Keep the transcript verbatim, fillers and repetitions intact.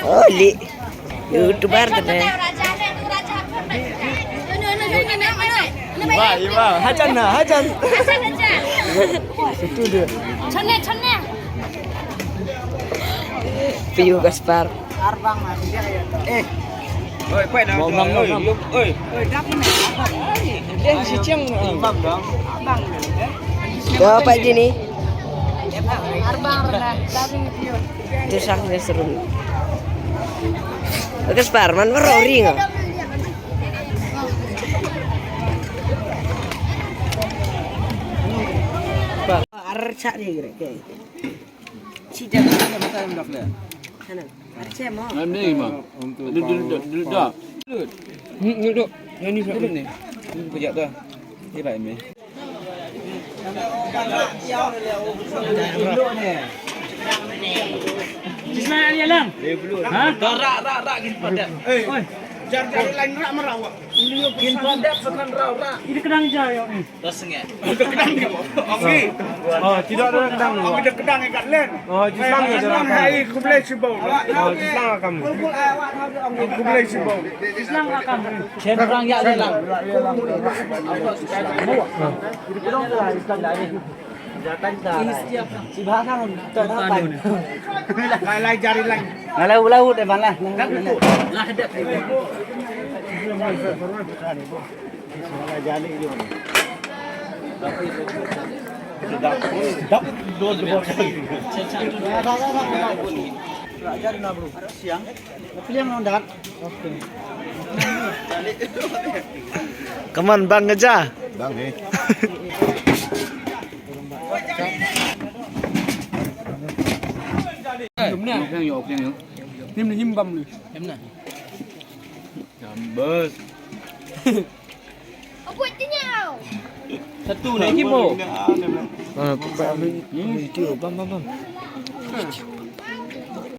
Oh, li. YouTuber tu deh. Iwa, Iwa, hajan na, hajan. Itu dia. Chonne, chonne. Piyu Gaspar. Arbang lah dia. Eh. Oi, pai dah. Oi, oi. Oi, dah mana? Dia si Cheng. Imam dah. Abang dia. Dah apa je ni? Arbang dah. Dah ni piyu. Tu sang dia seru. Gaspar, man baru ring ah. Ar chak ni gre ke. Ci jaka ka mata yang dak le. Sana. Ar che mo. Ini mah. Duduk, duduk, duduk. Hmm, duduk. Yang ni siapa ni? Ini kejap dah. Dia baik ni. Cisna ni alang. Ha? Rak, rak, rak, gini padat. Eh, oi. Jar, jar, lain rak, merawak. Gini padat, sekan rak, rak. Ini kenang jar, ya, ni. Dah sengit. Dah kenang dia. Okey. Oh, tidak ada kenang. Okey, dah kenang kat lain. Oh, cisna dia. Hai, khublei shibun. Oh, cisna kam. Khublei shibun. Cisna kam. Chen rang ya le lang. Lai, lai jari lai. Lai, lai, lai, lai. Come on, bang aja. Bang, eh. Bas. Satu lagi, Bo. Ah, video, bam, bam, bam.